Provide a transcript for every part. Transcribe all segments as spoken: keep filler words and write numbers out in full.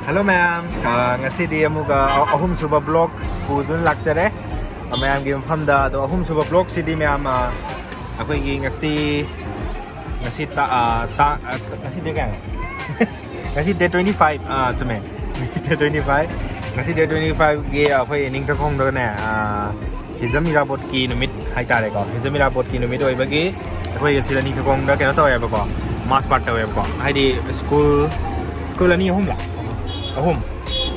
Hello ꯃꯌꯥꯝ, ꯑꯥ, ꯉꯁꯤꯗꯤ ꯑꯃꯨꯛꯀ ꯑ-, ꯑꯍꯨꯝꯁꯨꯕ vlog ꯄꯨꯗꯨꯅ ꯂꯥꯛꯆꯔꯦ, ꯑ, ꯃꯌꯥꯝꯒꯤ ꯃꯐꯝꯗ꯫ ꯑꯗꯣ ꯑꯍꯨꯝꯁꯨꯕ vlogꯁꯤꯗꯤ ꯃꯌꯥꯝ, ꯑ, ꯑꯩꯈꯣꯏꯒꯤ ꯉꯁꯤ, ꯉꯁꯤ ꯇꯥ-, ꯑ, ꯇꯥ-, ꯑ, ꯉꯁꯤ date ꯀꯌꯥꯅꯣ? ꯉꯁꯤ date twenty five, ꯑꯥ, ꯆꯨꯝꯃꯦ, ꯉꯁꯤ date twenty five꯫ ꯉꯁꯤ date twenty fiveꯒꯤ ꯑꯩꯈꯣꯏ ꯅꯤꯡꯊꯧꯈꯣꯡꯗꯅꯦ, ꯑꯥ, ꯍꯤꯖꯝ ꯏꯔꯥꯕꯣꯠꯀꯤ ꯅꯨꯃꯤꯠ ꯍꯥꯏꯇꯥꯔꯦꯀꯣ꯫ ꯍꯤꯖꯝ ꯏꯔꯥꯕꯣꯠꯀꯤ ꯅꯨꯃꯤꯠ ꯑꯣꯏꯕꯒꯤ ꯑꯩꯈꯣꯏ ꯁꯤꯗ ꯅꯤꯡꯊꯧꯈꯣꯡꯗ ꯀꯩꯅꯣ ꯇꯧꯋꯦꯕꯀꯣ, march past ꯇꯧꯋꯦꯕꯀꯣ꯫ ꯍꯥꯏꯗꯤ school, school ꯑꯅꯤ ꯑꯍꯨꯝꯂ? ꯑꯍꯨꯝ꯫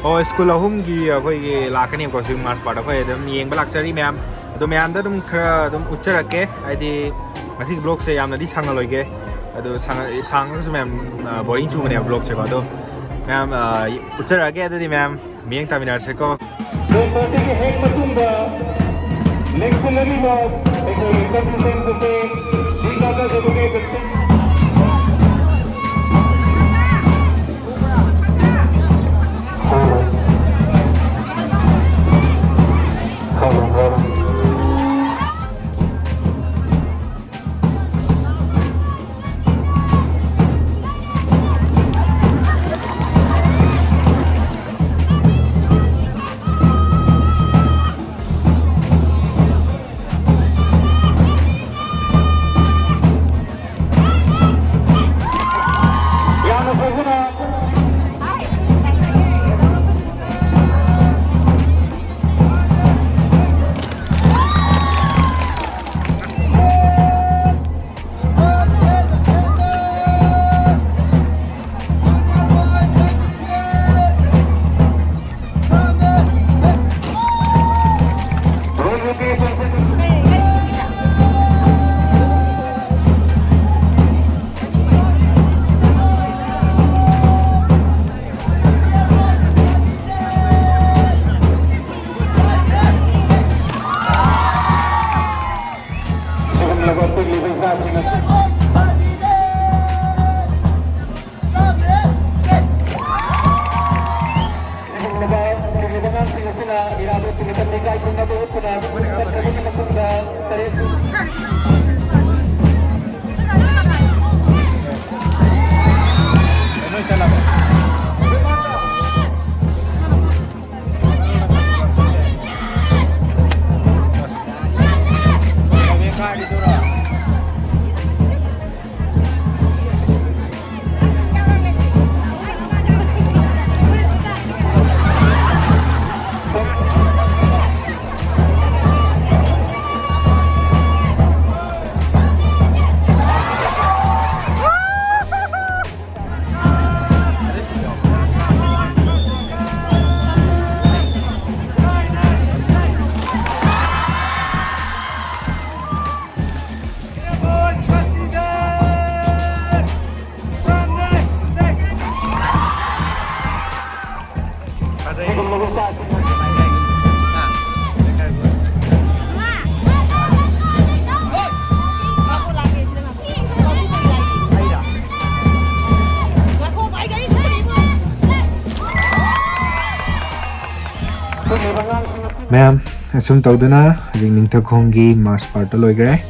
ꯑꯣ, school ꯑꯍꯨꯝꯒꯤ ꯑꯩꯈꯣꯏꯒꯤ ꯂꯥꯛꯀꯅꯦꯕꯀꯣ ꯍꯧꯖꯤꯛ march past꯫ ꯑꯩꯈꯣꯏ ꯑꯗꯨꯝ ꯌꯦꯡꯕ ꯂꯥꯛꯆꯔꯤ ꯃꯌꯥꯝ꯫ ꯑꯗꯣ ꯃꯌꯥꯝꯗ ꯑꯗꯨꯝ ꯈꯔ ꯑꯗꯨꯝ ꯎꯠꯆꯔꯛꯀꯦ꯫ ꯍꯥꯏꯗꯤ ꯉꯁꯤꯒꯤ vlogꯁꯦ ꯌꯥꯝꯅꯗꯤ ꯁꯥꯡꯍꯜꯂꯣꯏꯒꯦ꯫ ꯑꯗꯣ ꯁꯥꯡꯍ-, ꯁꯥꯡꯉꯒꯁꯨ ꯃꯌꯥꯝ, ꯑ, boring ꯆꯨꯕꯅꯦꯕ vlogꯁꯦꯀꯣ꯫ ꯑꯗꯣ ꯃꯌꯥꯝ, ꯑ, ꯎꯠꯆꯔꯛꯑꯒꯦ꯫ ꯑꯗꯨꯗꯤ ꯃꯌꯥꯝ ꯃꯤꯠꯌꯦꯡ ꯇꯥꯃꯤꯟꯅꯔꯁꯤꯀꯣ꯫ ꯂꯣꯏꯁꯤꯟꯕꯒꯤ ꯍꯦꯛ ꯃꯇꯨꯡꯗ ꯂꯦꯡꯁꯤꯜꯂꯛꯂꯤꯕ ꯑꯩꯈꯣꯏꯒꯤ contestants ꯑꯁꯤ ꯗꯤ ꯀꯥꯀꯥ ꯖꯦꯕꯨꯒꯤ ꯃꯌꯥꯝ, ꯑꯁꯨꯝ ꯇꯧꯗꯅ ꯍꯧꯖꯤꯛ ꯅꯤꯡꯊꯧꯈꯣꯡꯒꯤ ꯃꯥꯔꯁ ꯄꯥꯔꯠꯇꯣ ꯂꯣꯏꯈ꯭ꯔꯦ꯫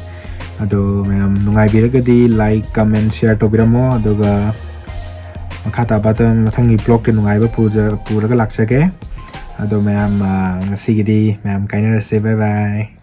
ꯑꯗꯣ ꯃꯌꯥꯝ ꯅꯨꯡꯉꯥꯏꯕꯤꯔꯒꯗꯤ like, comment, share ꯇꯧꯕꯤꯔꯝꯃꯣ꯫ ꯑꯗꯨꯒ ꯃꯈꯥ ꯇꯥꯕ ꯑꯗꯨꯝ ꯃꯊꯪꯒꯤ ꯕ꯭ꯂꯣꯛꯇ ꯅꯨꯡꯉꯥꯏꯕ ꯄꯨꯖ-, ꯄꯨꯔꯒ ꯂꯥꯛꯆꯒꯦ꯫ ꯑꯗꯣ ꯃꯌꯥꯝ, ꯑ, ꯉꯁꯤꯒꯤꯗꯤ ꯃꯌꯥꯝ ꯀꯥꯏꯅꯔꯁꯦ꯫ Bye bye꯫